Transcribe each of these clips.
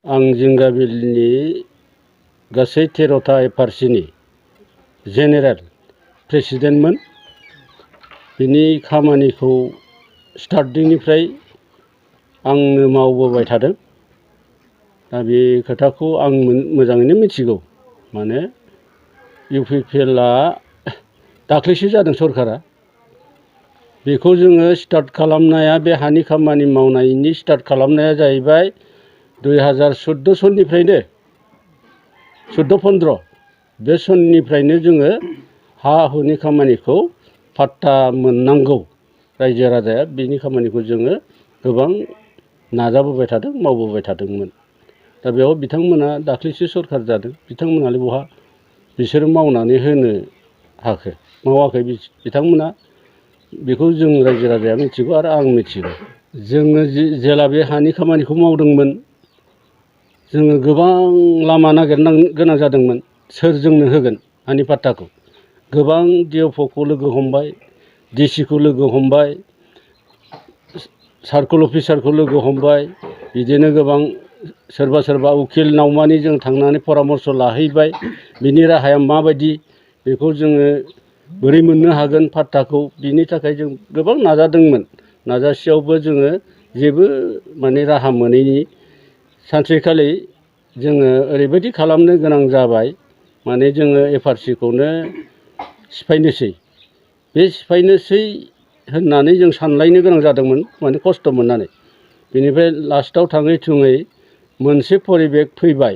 आं जिंगाबिलनि गासै 13टा एफआरसिनि जेनेरेल प्रेसिडेन्टमोन। बिनि खामानिखौ स्टार्टिंनिफ्राय आंनो मावबोबाय थादों। दा बे खोथाखौ आं मोजाङैनो मिथिगौ। माने इउपिपिएलआ दाख्लैसो जादों सरकारा। बेखौ जोङो स्टार्ट खालामनाया बे हानि खामानि मावनायनि स्टार्ट खालामनाया जाहैबाय 2014 सननिफ्रायनो 14-15 बे सननिफ्रायनो जोङो हा हुनि खामानिखौ फाट्टा मोननांगौ रायजो राजाया बिनि खामानिखौ जोङो गोबां नाजाबोबाय थादों, मावबोबाय थादोंमोन। दा बेयाव बिथांमोना दाख्लैसो सरखार जादों। बिथांमोनालाय बहा बिसोरो मावनानै होनो हाखो? मावाखै बिथांमोना। बेखौ जों रायजो राजाया मिथिगौ आरो आं मिथिगौ। जोङो जेला बे हानि खामानिखौ मावदोंमोन, जोङो गोबां लामा नागिरनो गोनां जादोंमोन। सोर जोंनो होगोन हानि पाट्टाखौ? गोबां डिएफअखौ लोगो हमबाय, डिसिखौ लोगो हमबाय, सार्कल अफिसारखौ लोगो हमबाय। बिदिनो गोबां सोरबा सोरबा उकिल नावमानि जों थांनानै परामर्स लाहैबाय। बिनि राहाया माबायदि, बेखौ जोङो बोरै मोननो हागोन पाट्टाखौ, बिनि थाखाय जों गोबां नाजादोंमोन। नाजासेयावबो जोङो जेबो माने राहा मोनैनि सानसेखालि जोङो ओरैबायदि खालामनो गोनां जाबाय, माने जोङो एफआरसिखौनो सिफायनोसै। बे सिफायनोसै होननानै जों सानलायनो गोनां जादोंमोन, माने खस्थ' मोननानै। बेनिफ्राय लास्टआव थाङै थुङै मोनसे परिबेक फैबाय।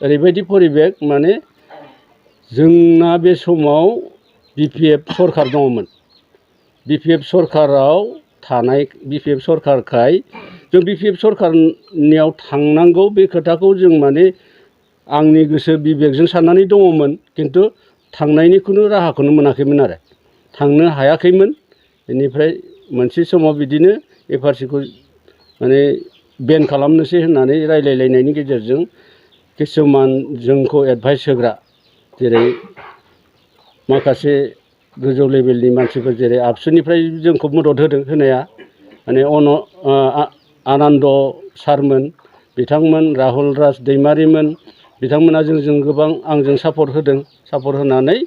ओरैबायदि परिबेक माने जोंना बे समाव बिपिएफ सरखार दङमोन। बिपिएफ सरखाराव थानाय बिपिएफ सरखारखाय जों बिपिएफ सरखारनियाव थांनांगौ बे खोथाखौ जों माने आंनि गोसो बिबेकजों साननानै दङमोन। खिन्थु थांनायनि खुनु राहाखौनो मोनाखैमोन आरो थांनो हायाखैमोन। बेनिफ्राय मोनसे समाव बिदिनो एफआरसिखौ माने बेन खालामनोसै होननानै रायलायलायनायनि गेजेरजों किसुमान जोंखौ एडभाइस होग्रा, जेरै माखासे गोजौ लेभेलनि मानसिफोर, जेरै आबसुनिफ्राय जोंखौ मदद होदों होनाया, माने आनन्द सारमोन, बिथांमोन राहुल राज दैमारिमोन, बिथांमोना जोंजों गोबां आंजों सापर्ट होदों। सापर्ट होनानै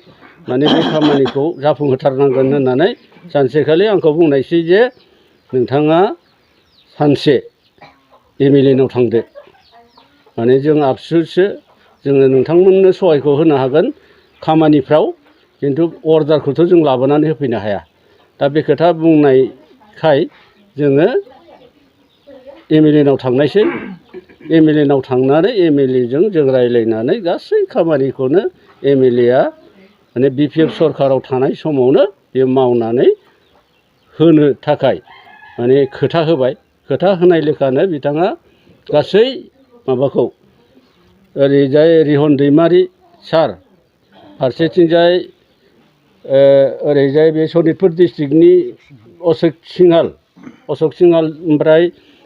माने बे खामानिखौ जाफुंहोथारनांगोन होननानै सानसेखालि आंखौ बुंनायसै जे नोंथाङा सानसे एमएलए नाव थांदो। माने जों आबसुसो, जोङो नोंथांमोननो सहायखौ होनो हागोन खामानिफ्राव, खिन्थु अर्डारखौथ' जों लाबोनानै होफैनो हाया। दा बे खोथा बुंनायखाय जोङो एमएलए नाव थांनायसै। एमएलए नाव थांनानै एमएलएजों जों रायज्लायनानै गासै खामानिखौनो एमएलएआ माने बिपिएफ सरखाराव थानाय समावनो बे मावनानै होनो थाखाय माने खोथा होबाय। खोथा होनाय लेखानो बिथाङा गासै माबाखौ ओरैजाय रिहन दैमारि सार, फारसेथिंजाय ओरैजाय बे सनितपुर डिस्ट्रिक्टनि अशक सिंहाल, ओमफ्राय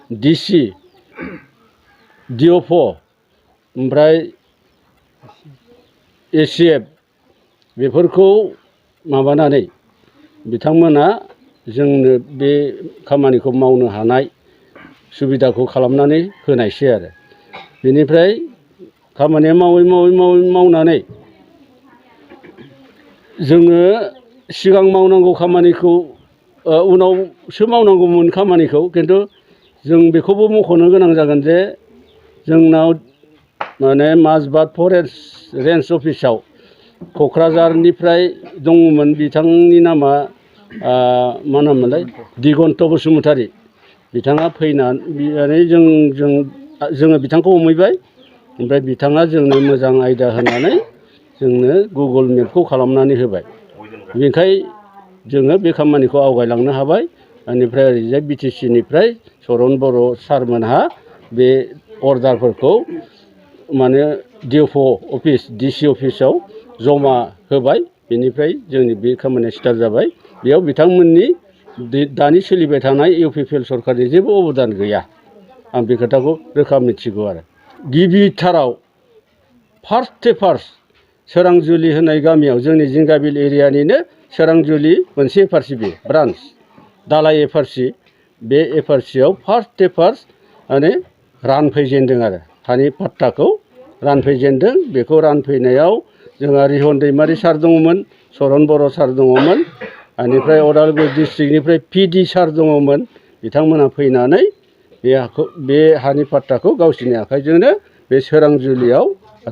डिसि, डिअफ, ओमफ्राय एसिएफ, बेफोरखौ माबानानै बिथांमोना जोंनो बे खामानिखौ मावनो हानाय सुबिदाखौ खालामनानै होनायसै आरो। बेनिफ्राय खामानिया मावनानै जोङो सिगां मावनांगौ खामानिखौ उनावसो मावनांगौमोन खामानिखौ। खिन्थु जों बेखौबो मख'नो गोनां जागोन जे जोंनाव माने माजबाद फरेस्ट रेन्ज अफिसाव क'क्राझारनिफ्राय दङमोन, बिथांनि नामा मा नाममोनलाय, दिगन्त बसुमतारी। बिथाङा फैनानै जोङो बिथांखौ हमहैबाय। ओमफ्राय बिथाङा जोंनो मोजां आयदा होनानै जोंनो गुगोल मेपखौ खालामनानै होबाय। बेनिखायनो जोङो बे खामानिखौ आवगायलांनो हाबाय। बेनिफ्राय ओरैजाय बिटिसिनिफ्राय चरन बर' सारमोनहा बे अर्डारफोरखौ माने डिअफ अफिस, डिसि अफिसाव जमा होबाय। बेनिफ्राय जोंनि बे खामानिया स्टार्ट जाबाय। बेयाव बिथांमोननि दानि सोलिबाय थानाय इउपिपिएल सरकारनि जेबो अबदान गैया। आं बे खोथाखौ रोखा मिथिगौ आरो। गिबिथाराव फार्स्ट सोरांजुलि होननाय गामियाव, जोंनि जिंगाबिल एरियानिनो सोरांजुलि मोनसे एफआरसि, बे ब्रान्स दालाय एफआरसि, बे एफआरसियाव फार्स्ट माने रानफैजेनदों आरो। हानि पाट्टाखौ रानफैजेनदों। बेखौ रानफैनायाव जोंहा रिहन दैमारि सार दङमोन, सरन बर' सार दङमोन, बेनिफ्राय अदालगुरि डिस्ट्रिक्टनिफ्राय PD सार दङमोन। बिथांमोना फैनानै बे हानि पाट्टाखौ गावसोरनि आखाइजोंनो बे सोरांजुलियाव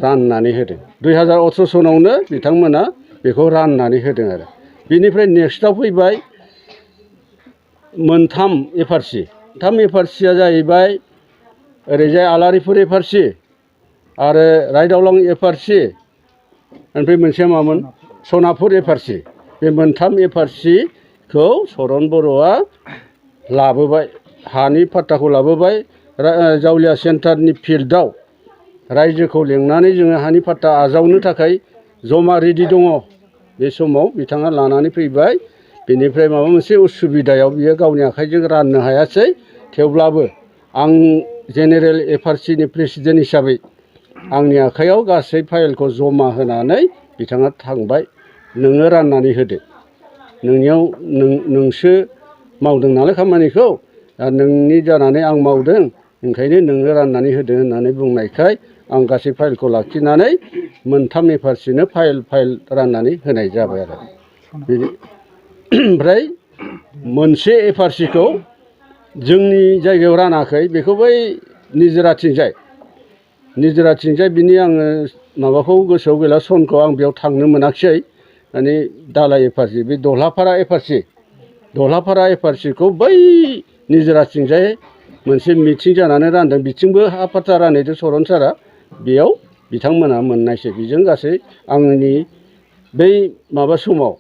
राननानै होदों। 2018 सनावनो बिथांमोना बेखौ राननानै होदों आरो। बिनिफ्राय नेक्स्टआव फैबाय मोनथाम FRC। मोनथाम FRCया जाहैबाय ओरैजाय आलारिफुर FRC आरो रायदावलां FRC, ओमफ्राय मोनसेया मामोन सनापुर FRC। बे मोनथाम FRCखौ सरन बर'आ लाबोबाय, हानि पाट्टाखौ लाबोबाय। जावलिया सेन्टारनि फिल्डआव रायजोखौ लेंनानै जोङो हानि पाट्टा आजावनो थाखाय जमा रेडि दङ। बे समाव बिथाङा लानानै फैबाय। बेनिफ्राय माबा मोनसे उसुबिदायाव बियो गावनि आखाइजों राननो हायासै। थेवब्लाबो आं जेनेरेल FRCनि प्रेसिडेन्ट हिसाबै आंनि आखाइयाव गासै फाइलखौ जमा होनानै बिथाङा थांबाय, नोङो राननानै होदो, नोंसो मावदों नालाय खामानिखौ, दा नोंनि जानानै आं मावदों, ओंखायनो नोङो राननानै होदो होननानै बुंनायखाय आं गासै फाइलखौ लाखिनानै मोनथाम FRCनो फाइल राननानै होनाय जाबाय आरो। ओमफ्राय मोनसे FRCखौ जोंनि जायगायाव रानाखै, बेखौ बै निजोराथिंजाय बिनि आङो माबाखौ गोसोआव गैला, सनखौ आं बेयाव थांनो मोनाखिसै। माने दालाय FRC बे दहलाफारा FRCखौ बै निजोराथिंजाय मोनसे मिथिं जानानै रानदों। बिथिंबो हा पाट्टा रानहैदों सरन सारा, बेयाव बिथांमोना मोननायसै। बेजों गासै आंनि बै माबा समाव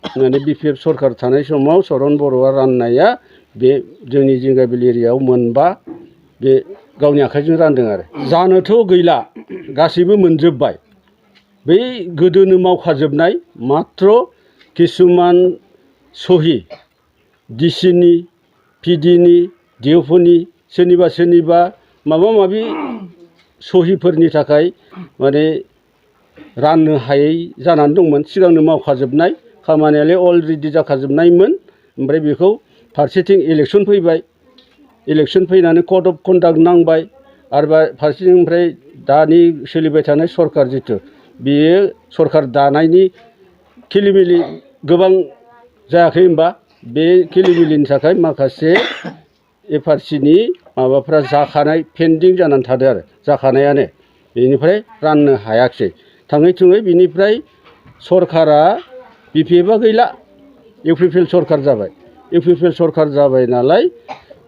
माने BPF सरखार थानाय समाव सरन बर'आ राननाया बे जोंनि जिंगाबिल एरियायाव मोनबा बे गावनि आखाइजों रानदों आरो। जानोथ' गैला, गासैबो मोनजोब्बाय। बै गोदोनो मावखाजोबनाय माथ्र किसुमान सहि DCनि, PDनि, DFOनि सोरनिबा माबा माबि सहिफोरनि थाखाय माने राननो हायै जानानै दंमोन। सिगांनो मावखाजोबनाय खामानियालाय अलरेडि जाखाजोबनायमोन। ओमफ्राय बेखौ फारसेथिं इलेक्सन फैबाय, इलेक्सन फैनानै कड अफ कन्डाक्ट नांबाय, आरो फारसेथिं ओमफ्राय दानि सोलिबाय थानाय सरखार जिथु, बेयो सरखार दानायनि खिलिमिलि गोबां जायाखै होनबा, बे खिलिमिलिनि थाखाय माखासे FRCनि माबाफ्रा जाखानाय पेन्डिं जानानै थादों आरो, जाखानायानो। बेनिफ्राय राननो हायाखिसै। थाङै थुङै बिनिफ्राय सरखारा BPFआ गैला, UPPL सरखार जाबाय। UPPL सरखार जाबाय नालाय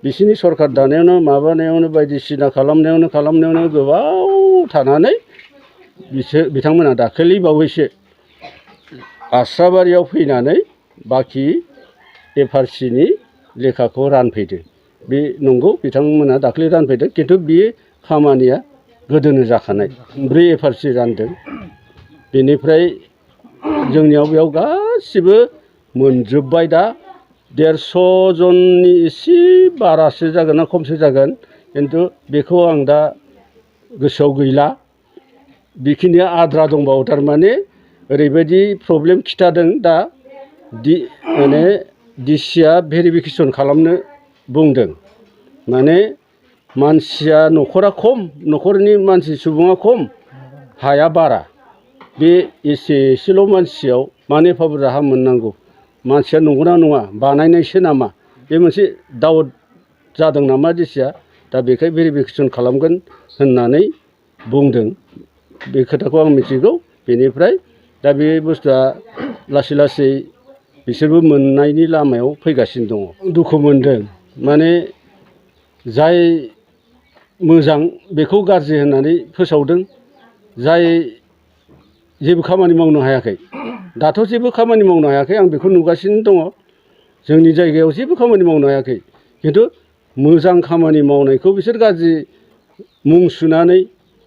बिसोरनि सरखार दानायावनो माबानायावनो बायदिसिना खालामनायावनो गोबाव थानानै बिथांमोना दाखालि बावैसो आस्राबारियाव फैनानै बाखि FRCनि लेखाखौ रानफैदों। बे नंगौ, बिथांमोना दाखालि रानफैदों, खिन्थु बे खामानिया गोदोनो जाखानाय। 4 FRC रानदों। बेनिफ्राय जोंनियाव बेयाव गासिबो मोनजोब्बाय। दा 150 जननि एसे बारासो जागोन ना खमसो जागोन, खिन्थु बेखौ आं दा गोसोआव गैला। बेखिनिया आद्रा दंबावो। थारमाने ओरैबायदि प्रब्लेम खिथादों दा, माने DCआ भेरिफिकेसन खालामनो बुंदों। माने मानसिया न'खरा खम, न'खरनि मानसि सुबुङा खम, हाया बारा। बे एसेल' मानसियाव मानो एफा बुरजा हा मोननांगौ, मानसिया नंगौना नङा, बानायनायसो नामा, बे मोनसे डाउट जादों नामा DCआ। दा बेखाय भेरिफिकेसन खालामगोन होननानै बुंदों। बे खोथाखौ आं मिथिगौ। बेनिफ्राय दा बे बुस्थुआ लासै लासै बिसोरबो मोननायनि लामायाव फैगासिनो दङ। दुखु मोनदों, माने जाय मोजां बेखौ गाज्रि होननानै फोसावदों, जाय जेबो खामानि मावनो हायाखै, दाथ' जेबो खामानि मावनो हायाखै, आं बेखौ नुगासिनो दङ। जोंनि जायगायाव जेबो खामानि मावनो हायाखै, खिन्थु मोजां खामानि मावनायखौ बिसोर गाज्रि मुं सुनानै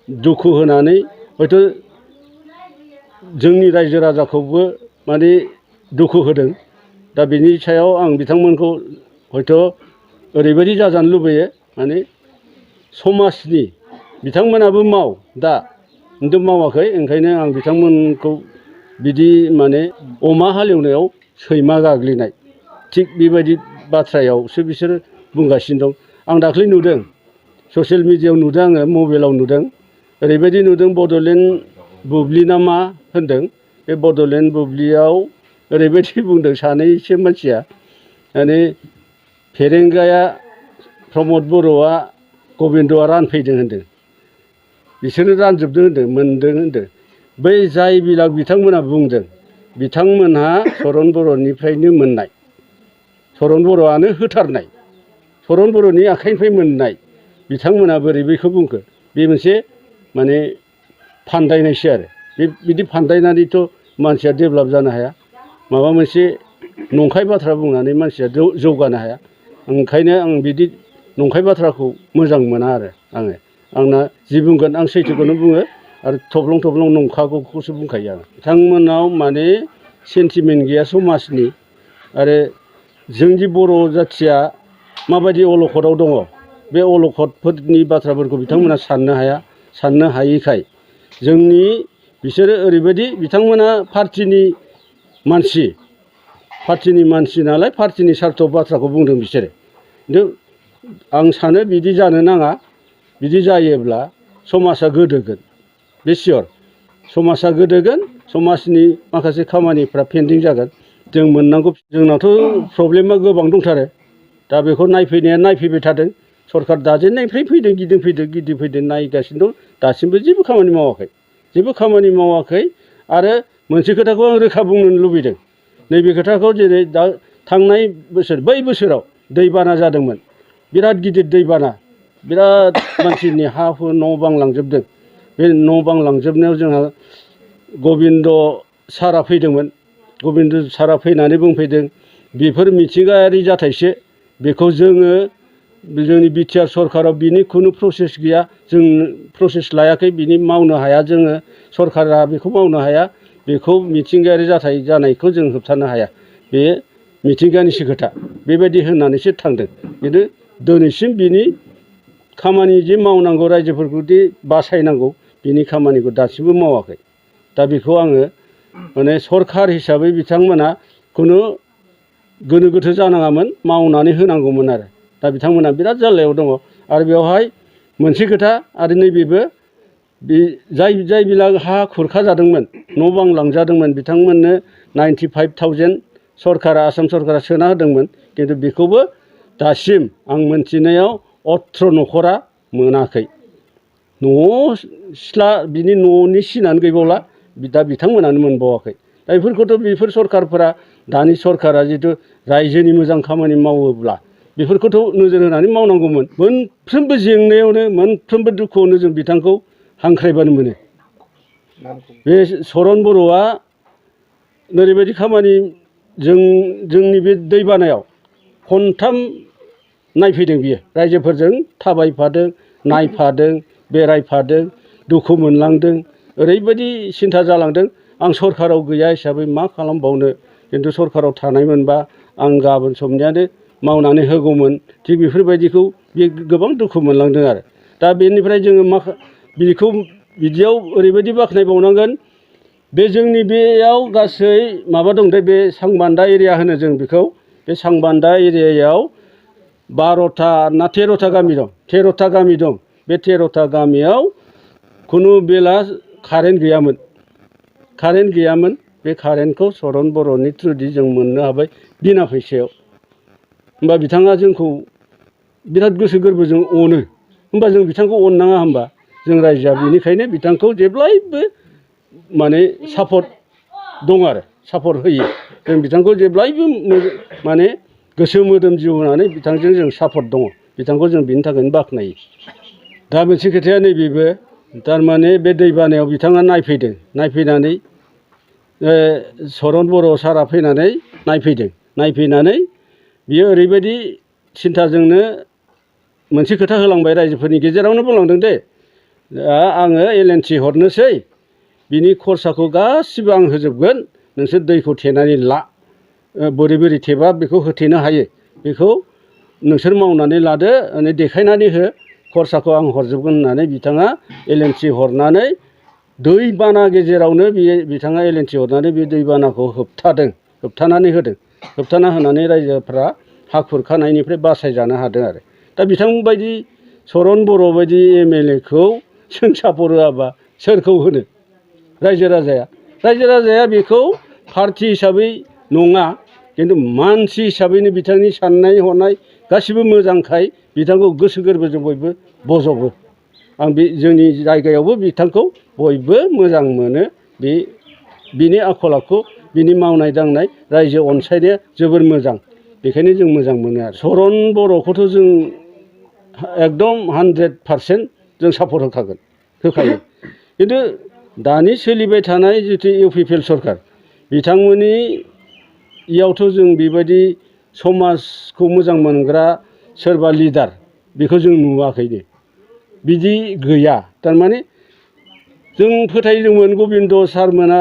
दुखु होनानै हयथ' जोंनि रायजो राजाखौबो माने दुखु होदों। दा बिनि सायाव आं बिथांमोनखौ हयथ' ओरैबायदि जाजानो लुबैयो, माने समाजनि बिथांमोनाबो दा खिन्थु मावाखै, ओंखायनो आं बिथांमोनखौ बिदि माने अमा हालेवनायाव सैमा गाग्लिनाय थिग बेबायदि बाथ्रायावसो बिसोर बुंगासिनो दं। आं दाख्लै नुदों ससियेल मिडियायाव नुदों आङो मबाइलाव नुदों ओरैबायदि नुदों बड'लेण्ड बुब्लि ना मा होनदों बे बड'लेण्ड बुब्लियाव ओरैबायदि बुंदों सानैसो मानसिया माने फेरेंगाया प्रमद बर'आ गबिन्दआ रानफैदों होनदों बिसोरो रानजोबदों होनदों मोनदों होनदों बै जाय बिथांमोनहा बुंदों बिथांमोनहा चरन बर'निफ्रायनो मोननाय चरन बर'आनो होथारनाय चरन बर'नि आखाइनिफ्राय मोननाय बिथांमोना बोरै बेखौ बुंखो बे मोनसे माने फान्दायनायसो आरो बिदि फान्दायनानैथ' मानसिया डेभेलप जानो हाया माबा मोनसे नंखाय बाथ्रा बुंनानै मानसिया जौगानो हाया ओंखायनो आं बिदि नंखाय बाथ्राखौ मोजां मोना आरो आंना जि बुंगोन आं सैथोखौनो बुङो आरो थब्लं थब्लं नंखागौखौसो बुंखायो आं बिथांमोनाव माने सेन्टिमेन्ट गैया समाजनि आरो जोंनि बर' जाथिया माबायदि अलखदाव दङ बे अलखदफोरनि बाथ्राफोरखौ बिथांमोना साननो हायैखाय बिसोरो ओरैबायदि बिथांमोना पार्टिनि मानसि नालाय पार्टिनि सार्थ बाथ्राखौ बुंदों बिसोरो खिन्थु आं सानो बिदि जानो नाङा बिदि जायोब्ला समाजा गोदोगोन बे सियर समाजा गोदोगोन समाजनि माखासे खामानिफ्रा पेन्डिं जागोन जों मोननांगौ जोंनावथ' प्रब्लेमा गोबां दंथारो दा बेखौ नायफैबाय थादों सरखार दाजेननायनिफ्राय गिदिंफैदों नायगासिनो दं दासिमबो जेबो खामानि मावाखै आरो मोनसे खोथाखौ आं रोखा बुंनो लुबैदों नैबे खोथाखौ जेरै दा थांनाय बै बोसोराव दैबाना जादोंमोन बिराद गिदिर दैबाना बिराद मानसिनि हा हु न' बां लांजोबदों बे न' बां लांजोबनायाव जोंहा गबिन्द सारा फैदोंमोन गबिन्द सारा फैनानै बुंफैदों बेफोर मिथिंगायारि जाथायसो बेखौ जोंनि बिटिआर सरखाराव बिनि खुनु प्रसेस गैया जों प्रसेस लायाखै बिनि मावनो हाया जोङो सरखारा बेखौ मावनो हाया बेखौ मिथिंगायारि जाथाय जानायखौ जों होबथानो हाया बे मिथिंगानिसो खोथा बेबायदि होननानैसो थांदों खिन्थु दिनैसिम बिनि खामानि जे मावनांगौ रायजोफोरखौ दि बासायनांगौ बिनि खामानिखौ दासिमबो मावाखै दा बेखौ आङो माने सरखार हिसाबै बिथांमोना खुनु गोनो गोथो जानाङामोन मावनानै होनांगौमोन आरो दा बिथांमोना बिराद जाल्लायाव दङ आरो बेवहाय मोनसे खोथा आरो नैबेबो जाय बिला हा खुरखा जादोंमोन न' बां लांजादोंमोन बिथांमोननो 95,000 आसाम सरकारा सोना होदोंमोन खिन्थु बेखौबो दासिम आं मोनथिनायाव 18 न'खरा मोनाखै बिनि न'नि सिनानो गैबावला दा बिथांमोनानो मोनबावाखै दा बेफोर सरकारफोरा दानि सरकारा जिथु रायजोनि मोजां खामानि मावोब्ला बेफोरखौथ' नोजोर होनानै मावनांगौमोन मोनफ्रोमबो जेंनायावनो मोनफ्रोमबो दुखुआवनो जों बिथांखौ हांख्रायबानो मोनो बे चरन बर'आ ओरैबायदि खामानि जोंनि बे दैबानायाव खनथाम नायफैदों बियो रायजोफोरजों थाबायफादों नायफादों बेरायफादों दुखु मोनलांदों ओरैबायदि सिन्था जालांदों आं सरकाराव गैया हिसाबै मा खालामबावनो खिन्थु सरकाराव थानायमोनबा आं गाबोन समनियानो मावनानै होगौमोन थिग बेफोरबायदिखौ बे गोबां दुखु मोनलांदों आरो दा बेनिफ्राय जोङो बिदियाव ओरैबायदि बाख्नायबावनांगोन बे जोंनि बेयाव गासै माबा दं दे बे सांबान्दा एरिया होनो जों बेखौ बे सांबान्दा एरियायाव 12था ना 13था गामि दं 13था गामि दं बे 13था गामियाव खुनु बेला कारेन्ट गैयामोन बे कारेन्टखौ चरन बर'नि थ्रुयै जों मोननो हाबाय बिना फैसायाव होमबा बिथाङा जोंखौ बिराद गोसो गोरबोजों अनो होमबा जों बिथांखौ अननाङा होमबा जों रायजोआ बेनिखायनो बिथांखौ जेब्लायबो माने सापर्ट दं आरो सापर्ट होयो जों बिथांखौ जेब्लायबो माने गोसो मोदोम जिउ होनानै बिथांजों जों सापर्ट दङ बिथांखौ जों बिनि थाखायनो बाख्नायो दा मोनसे खोथाया नैबेबो थारमाने बे दैबानायाव बिथाङा नायफैनानै चरन बर' सारा फैनानै नायफैनानै बियो ओरैबायदि सिन्थाजोंनो मोनसे खोथा होलांबाय रायजोफोरनि गेजेरावनो बुंलांदों दे आङो LNT हरनोसै बिनि खरसाखौ गासिबो आं होजोबगोन नोंसोर दैखौ थेनानै ला बोरै थेबा बेखौ होथेनो हायो बेखौ नोंसोर मावनानै लादो देखायनानै हो खरसाखौ आं हरजोबगोन होननानै बिथाङा LNT हरनानै दैबाना गेजेरावनो बिथाङा LNT हरनानै बे दैबानाखौ होबथानानै होदों होबथाना होनानै रायजोफ्रा हा खुरखानायनिफ्राय बासायजानो हादों आरो दा बिथांबायदि चरन बर' बायदि MLA खौ जों सापर्ट होआबा सोरखौ होनो रायजो राजाया बेखौ पार्टि हिसाबै नङा खिन्थु मानसि हिसाबैनो बिथांनि साननाय हनाय गासिबो मोजांखाय बिथांखौ गोसो गोरबोजों बयबो बजबो आं बे जोंनि जायगायावबो बिथांखौ बयबो मोजां मोनो बिनि आखल आखु बिनि मावनाय दांनाय रायजो अनसायनाया जोबोर मोजां बेखायनो जों मोजां मोनो आरो चरन बर'खौथ' जों एकदम 100% जों सापर्ट होखायो खिन्थु दानि सोलिबाय थानाय जिथु UPPL सरखार बिथांमोननि इयावथ' जों बेबायदि समाजखौ मोजां मोनग्रा सोरबा लिडार बेखौ जों नुवाखैनो बिदि गैया थारमाने जों फोथायदोंमोन गबिन्द सारमोना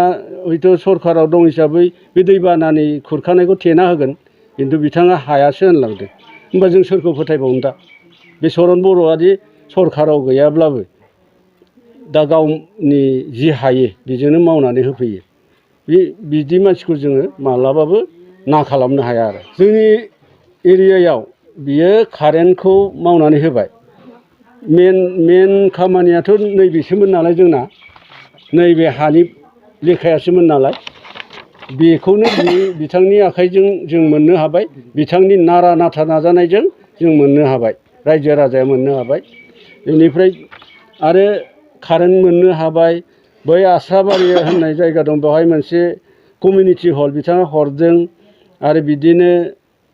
हयथ' सरखाराव दं हिसाबै बे दैबानानि खुरखानायखौ थेना होगोन खिन्थु बिथाङा हायासो होनलांदों होमबा जों सोरखौ फोथायबावनो दा बे चरन बर'आदि सरखाराव गैयाब्लाबो दा गावनि जि हायो बेजोंनो मावनानै होफैयो बिदि मानसिखौ जोङो माब्लाबाबो ना खालामनो हाया आरो जोंनि एरियायाव बियो कारेन्टखौ मावनानै होबाय मेन खामानियाथ' नैबेसोमोन नालाय जोंना नैबे हानि लेखायासोमोन नालाय बेखौनो बिथांनि आखाइजों जों मोननो हाबाय बिथांनि नारा नाथा नाजानायजों जों मोननो हाबाय रायजो राजाया मोननो हाबाय बेनिफ्राय आरो कारेन्ट मोननो हाबाय बै आस्राबारि होननाय जायगा दं बेवहाय मोनसे कमिउनिटि हल बिथाङा हरदों आरो बिदिनो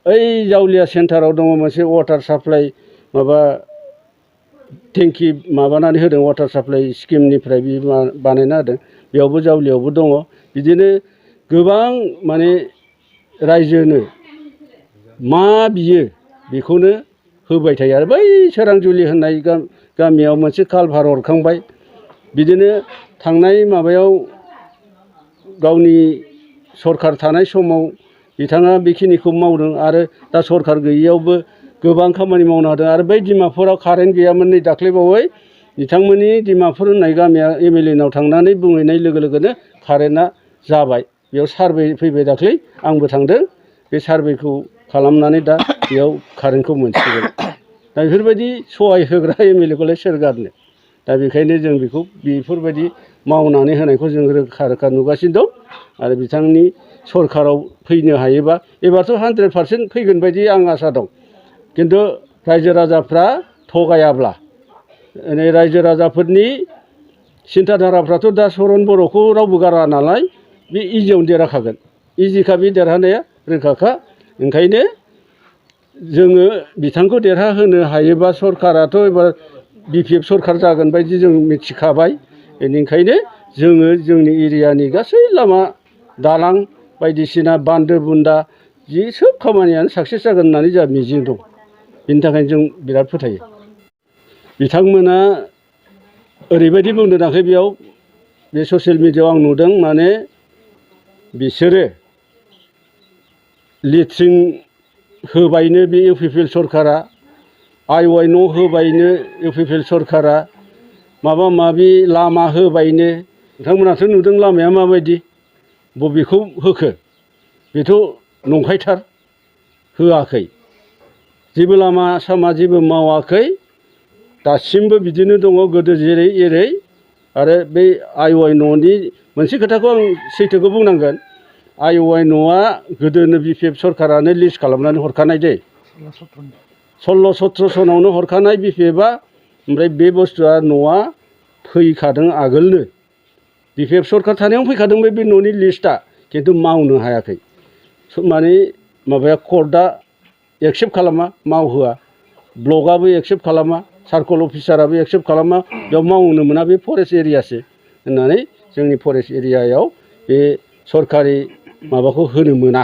ओइ जावलिया सेन्टाराव दङ मोनसे वाटार साप्लाइ माबा टेंकि माबानानै होदों वाटार साप्लाइ स्किमनिफ्राय बे बानायना होदों बेयावबो जावलियावबो दङ बिदिनो गोबां माने रायजोनो मा बियो बेखौनो होबाय थायो आरो बै सोरांजुलि होननाय गामियाव मोनसे कालभार हरखांबाय बिदिनो थांनाय माबायाव गावनि सरखार थानाय समाव बिथाङा बेखिनिखौ मावदों आरो दा सरखार गैयियावबो गोबां खामानि मावनो हादों आरो बै डिमापुराव कारेन्ट गैयामोन नै दाख्लैबावै बिथांमोननि डिमापुर होननाय गामिया MLA नाव थांनानै बुंहैनाय लोगो लोगोनो कारेन्टआ जाबाय बेयाव सारभे फैबाय दाख्लै आंबो थांदों बे सारभेखौ खालामनानै दा बेयाव कारेन्टखौ मोनसिगोन दा बेफोरबायदि सहाय होग्रा MLA खौलाय सोर गारनो दा बेखायनो जों बेखौ बेफोरबायदि मावनानै होनायखौ जों रोखा नुगासिनो दं आरो बिथांनि सरखाराव फैनो हायोबा एबारथ' 100% फैगोन बायदि आं आसा दं खिन्थु रायजो राजाफ्रा थगायाब्ला रायजो राजाफोरनि सिन्थाधाराफ्राथ' दा चरन बर'खौ रावबो गारा नालाय बे इजियावनो देरहाखागोन इजिखा बे देरहानाया रोखाखा ओंखायनो जोङो बिथांखौ देरहाहोनो हायोबा सरखाराथ' एबार BPF सरखार जागोन बायदि जों मिथिखाबाय बेनिखायनो जोङो जोंनि एरियानि गासै लामा दालां बायदिसिना बान्दो बुन्दा जि सोब खामानियानो साक्सेस जागोन होननानै जोंहा मिजिं दं बेनि थाखायनो जों बिराद फोथायो बिथांमोना ओरैबायदि बुंदों दाख्लै बेयाव बे ससियेल मिडियायाव आं नुदों माने बिसोरो लेट्रिन होबायनो बे UPPL सरखारा IY न' होबायनो UPPL सरखारा माबा माबि लामा होबायनो नोंथांमोनाथ' नुदों लामाया माबायदि बबेखौ होखो बेथ' नंखायथार होआखै जेबो लामा सामा जेबो मावाखै दासिमबो बिदिनो दङ गोदो जेरै एरै आरो बै IY न'नि मोनसे खोथाखौ आं सैथोखौ बुंनांगोन IY न'आ गोदोनो BPF सरखारानो लिस्ट खालामनानै हरखानाय दै 16-17 सनावनो हरखानाय BPFआ ओमफ्राय बे बुस्थुआ न'आ फैखादों आगोलनो BPF सरखार थानायावनो फैखादों बे न'नि लिस्टआ खिन्थु मावनो हायाखै माने माबाया कर्टआ एक्सेप्ट खालामा मावहोआ ब्लकआबो एक्सेप्ट खालामा सार्कल अफिसाराबो एक्सेप्ट खालामा बेयाव मावनो मोना बे फरेस्ट एरियासो होननानै जोंनि फरेस्ट एरियायाव बे सरखारि माबाखौ होनो मोना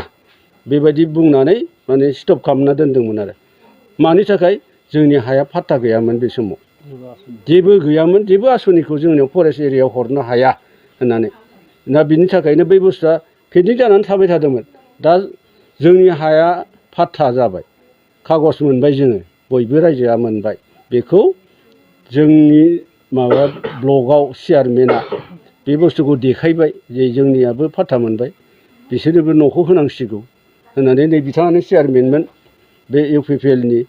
बेबायदि बुंनानै माने स्टप खालामना दोनदोंमोन आरो मानि थाखाय जोंनि हाया फाट्टा गैयामोन बे समाव जेबो गैयामोन जेबो आसनिखौ जोंनियाव फरेस्ट एरियायाव हरनो हाया होननानै दा बिनि थाखायनो बै बुस्थुआ पेन्डिं जानानै थाबाय थादोंमोन दा जोंनि हाया फाट्टा जाबाय खागज मोनबाय जोङो बयबो रायजोआ मोनबाय बेखौ जोंनि माबा ब्लकआव चेयारमेना बे बुस्थुखौ देखायबाय जे जोंनियाबो फाट्टा मोनबाय बिसोरनोबो न'खौ होनांसिगौ होननानै नै बिथाङानो चेयारमेनमोन बे UPPLनि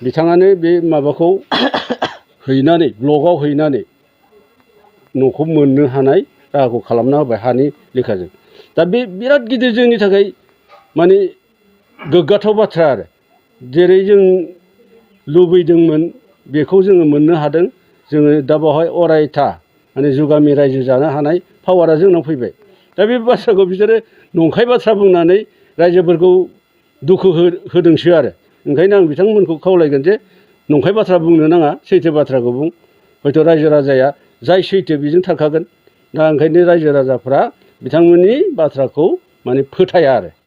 बिथाङानो बे माबाखौ हैनानै ब्लकआव हैनानै न'खौ मोननो हानाय राहाखौ खालामना होबाय हानि लेखाजों। दा बे बिराद गिदिर जोंनि थाखाय माने गोग्गाथाव बाथ्रा आरो जेरै जों लुबैदोंमोन बेखौ जोङो मोननो हादों। जोङो दा बेवहाय अरायथा माने जुगामि रायजो जानो हानाय पावारा जोंनाव फैबाय। दा बे बाथ्राखौ बिसोरो नंखाय बाथ्रा बुंनानै रायजोफोरखौ दुखु होदोंसो आरो ओंखायनो आं बिथांमोनखौ खावलायगोन जे नंखाय बाथ्रा बुंनो नाङा, सैथो बाथ्राखौ बुं। हयथ' रायजो राजाया जाय सैथो बेजों थाखागोन। दा ओंखायनो रायजो राजाफ्रा बिथांमोननि बाथ्राखौ माने फोथाया आरो।